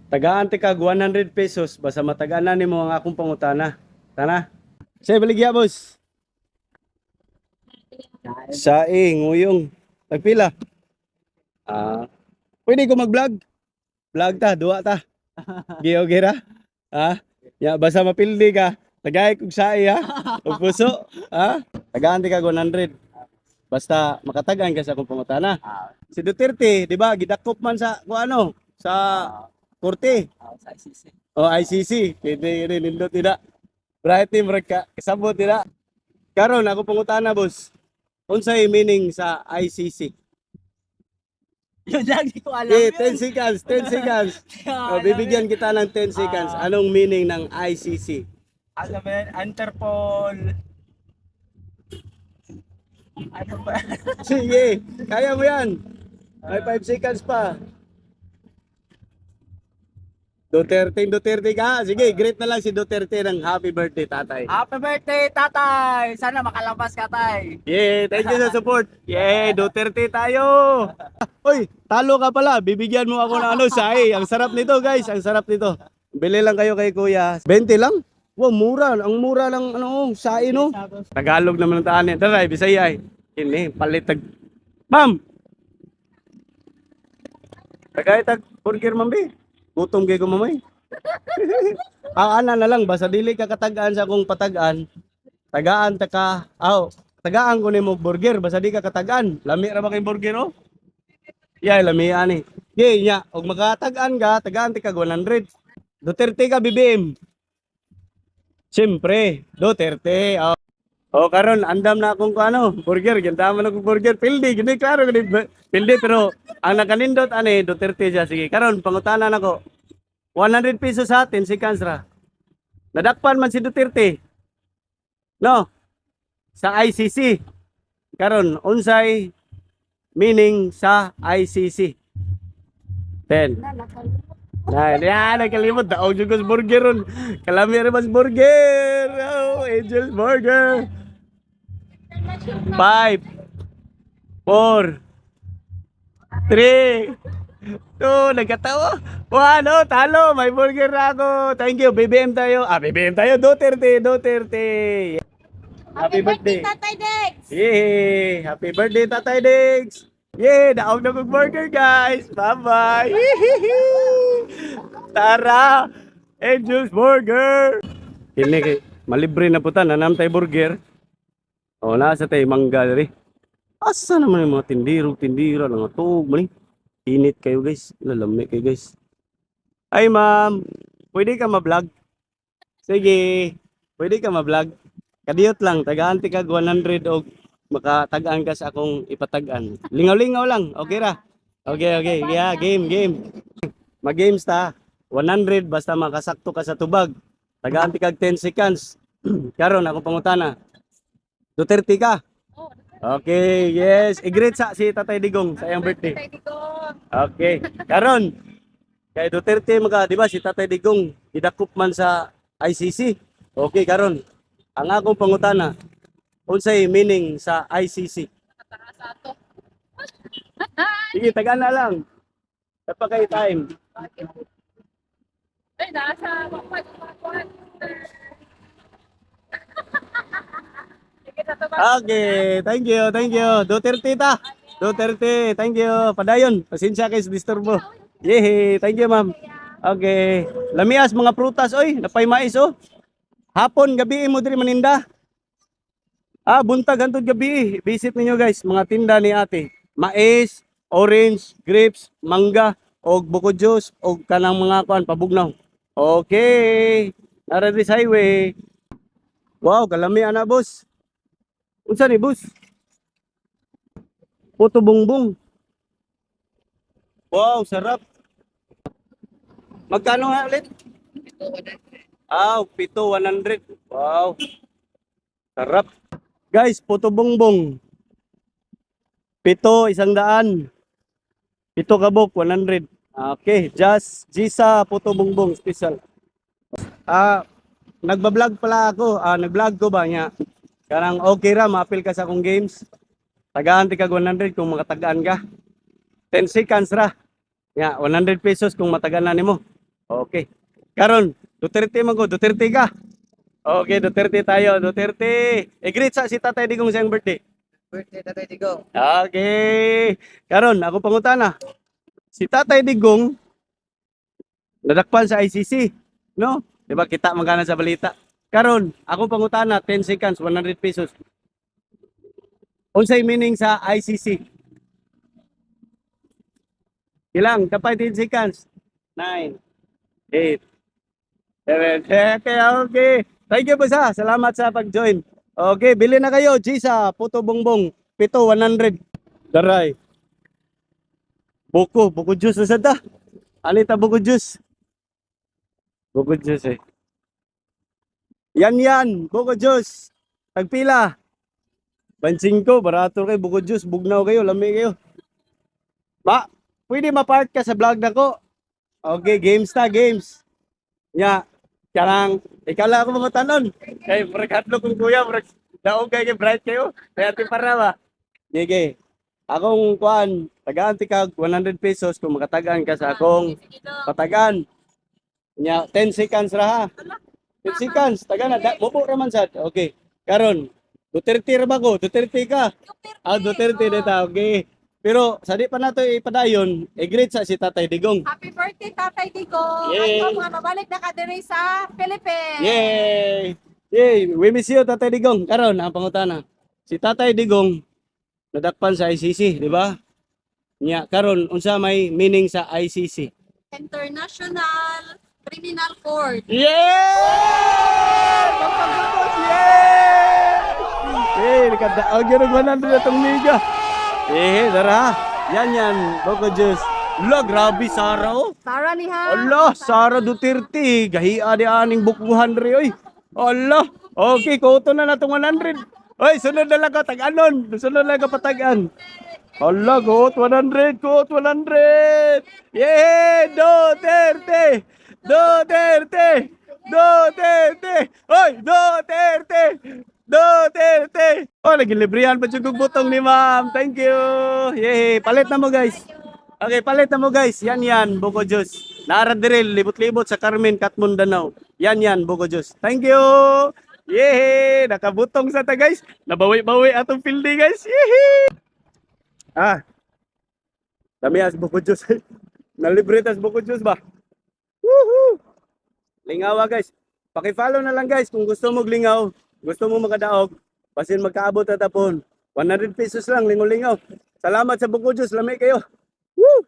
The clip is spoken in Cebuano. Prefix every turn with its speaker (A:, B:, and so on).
A: Tagaan ti kag 100 pesos basta matagaan na nimo ang akong pangutana. Tana. Say baligya, boss. Saing, nguyong. Tagpila? Ah, pwede ko mag-vlog? Vlog ta, duwa ta. Giyo gira. Ha? Ya, basta mapildi ka. Tagay kog sae ha. Og puso, ha? Tagaan ti kag 100. Basta makatagaan ka sa akong pangutana. Si Duterte, di ba, gidakop man sa kung ano, sa korte.
B: Sa ICC.
A: O ICC, pwede rin nindot nila. Bright team ka kasabot nila. Karon ako pangutana, boss. Unsay meaning sa ICC?
B: Yun lang, di ko alam
A: Okay,
B: yun.
A: 10 seconds, 10 seconds.
B: Di ko
A: O,
B: alam
A: bibigyan
B: yun.
A: kita ng 10 seconds.
B: Ah.
A: Anong meaning ng ICC?
B: Alam mo yun, Interpol. Ano ba?
A: Sige, kaya mo yan. May 5 seconds pa. Duterte, Duterte ka. Sige, greet na lang si Duterte ng happy birthday, tatay.
B: Happy birthday, tatay! Sana makalabas ka, tay.
A: Yeah, thank you sa support. Yeah, Duterte tayo. Uy, talo ka pala. Bibigyan mo ako ng ano, sahi. Ang sarap nito, guys. Ang sarap nito. Bili lang kayo kay kuya. 20 lang? Wow, mura. Ang mura lang, ano, sahi, no? Tagalog naman ang taan. Tara, Bisaya eh. Kini, palit tag. Ma'am! Tagay tag burger, ma'am, be. Gutom kay ko mamay. Ang ana na lang, basta dili ka katagaan sa akong patagaan. Tagaan ta ka. Aw, tagaan ko nimo burger basta di ka katagaan. Lami ra ba kay burger oh? Yeah, lami ani. Gay nya, og makatagaan ka, tagaan ti kag 100. Duterte ka, BBM. Siyempre, Duterte. Oh. Oh, karon andam na akong ano, burger, ganda man akong burger. Pildi, gini klaro gini pildi pero ang nakanindot ani Duterte siya. Sige, karon pangutana nako. 100 pesos sa atin si Kansra. Nadakpan man si Duterte. No. Sa ICC. Karon unsay meaning sa ICC? 10. Nine. Yan, nakalimot. Daog yung sa burger ron. Kalami rin mas burger. Oh, Angel's Burger. 5, 4, 3, 2, nagkatawa. 1, oh, talo. May burger na ako. Thank you. BBM tayo. Ah, BBM tayo. Duterte, Duterte. Happy birthday.
C: Tatay Dex!
A: Yay! Happy birthday, Tatay Diggs! Yay! Daog na kong burger, guys! Bye-bye! Tara! Angel's Burger! Kini kay malibre na puta nanam tay burger. O nasa tay mangga diri. Asa naman yung mga tindiro, tindira nga tuog man ni. Init kayo, guys. Lalami kayo, guys. Ay ma'am, pwede ka ma-vlog? Sige, pwede ka ma-vlog. Kadiyot lang, tagaan ti kag 100 og makatagaan ka sa akong ipatag-an. Lingaw-lingaw lang, okay ra? Okay. Yeah, game, game. Mag-games ta. 100 basta makasakto ka sa tubag. Tagaan ti kag 10 seconds. Karon ako pangutana. Duterte ka. Okay, yes. I-greet sa si Tatay Digong sa iyang birthday.
C: Tatay Digong!
A: Okay. Karon, kay Duterte maka, di ba si Tatay Digong gidakop man sa ICC. Okay, karon. Ang akong pangutana, unsay meaning sa ICC?
C: Nakataas ato.
A: Sige, tagaan na lang. Dapat kay time.
C: Ay, nasa wakwat. Sige, sa tubag.
A: Okay, thank you, thank you. Duterte ta. Duterte, thank you. Padayon, pasensya kay sa disturbo. Yehey, thank you, ma'am. Okay. Lamias mga prutas oy, napay mais oh. Hapon gabi mo diri maninda. Ah, buntag hantod gabi. Visit ninyo, guys, mga tinda ni ate. Mais, orange, grapes, mangga, og buko juice, og kanang mga kuan pabugnaw. Okay. Nara diri sa highway. Wow, kalami ana, boss. Unsa ni, boss? Puto bongbong. Wow, sarap. Magkano nga ulit? Ah, pito, 100. Wow. Sarap. Guys, puto bongbong. Pito, 100. Pito kabok, 100. Okay, just Gisa Puto Bongbong special. Ah, nagba-vlog pala ako. Ah, nag-vlog ko ba niya? Karang okay ra, maapil ka sa akong games. Tagaan ti kag 100 kung makatagaan ka. 10 seconds ra. Ya, 100 pesos kung matagaan na nimo. Okay. Karon, Duterte man ko, Duterte ka. Okay, Duterte tayo, Duterte. I-greet sa si Tatay Digong sa iyang birthday.
B: Birthday, Tatay Digong.
A: Okay. Karon, ako pangutana. Si Tatay Digong nadakpan sa ICC, no? 'Di ba kita man gana sa balita. Karon, ako pangutana, 10 seconds, 100 pesos. Unsay meaning sa ICC? Ilang? Kapay 10 seconds. 9, 8, 7. Okay. Thank you po sa. Salamat sa pag-join. Okay, bili na kayo. Gisa, Puto Bongbong. Pito, 100. Daray. Buko, buko juice na sada. Anita, buko juice. Buko juice eh. Yan yan, buko juice. Tagpila. 25, barato kayo, buko juice, bugnaw kayo, lami kayo. Ma, pwede ma-part ka sa vlog na ko. Okay, games ta, games. Nya, karang, ikaw lang ako mga tanon. Kay, murag hadlok kong kuya, murag daog kay kay bright kayo. Kaya ti para ba? Sige. Akong kuan, tagaan ti kag 100 pesos kung makatagaan ka sa akong
C: Sige dong.
A: patagan. Nya, 10 seconds ra ha. 10 seconds, taga na, mubo ra man sad. Okay. Karon, Duterte ra ba ko? Duterte ka.
C: Duterte.
A: Ah, Duterte na ta, okay. Pero sa di pa nato ipadayon, i-greet sa si Tatay Digong.
C: Happy birthday, Tatay Digong.
A: Yay.
C: At kung mga mabalik na ka diri sa Philippines.
A: Yay! Yay! We miss you, Tatay Digong. Karon, ang pangutana. Si Tatay Digong nadakpan sa ICC, di ba? Nya, karon unsa may meaning sa ICC?
C: International Criminal Court.
A: Yeah! Pampagupos! Yeah! Eh, nakadaog yun ang 100 na itong miga. Eh, dara. Yan yan, Boko Juice. Ala, grabe, Sara, oh.
C: Tara ni ha.
A: Ala, Sara Duterte. Gahia di aning bukuhan ri, oy. Ala, okay, koto na natong 100. Oy, sunod na lang ka, tag-anon. Sunod na lang ka patagan. Ala, kot 100, kot 100. Yeah, Duterte. Duterte. Duterte. Oy, Duterte. Duterte. Oh, nagilibrihan pa jud kog butong ni ma'am. Thank you. Yay, palit na mo, guys. Okay, palit na mo, guys. Yan yan, Buko Juice. Naara dire, libot-libot sa Carmen, Katmon, Danau. Yan yan, Buko Juice. Thank you. Yay! Nakabutong sa ta, guys. Nabawi-bawi atong pildi, guys. Yay! Ah. Dami as Buko Juice. Nalibre tas Buko Juice ba? Woohoo! Lingawa, guys. Paki-follow na lang, guys, kung gusto mo lingaw, gusto mo makadaog, basin magkaabot at tapon. 100 pesos lang lingaw-lingaw. Salamat sa Buko Juice, lami kayo. Woo!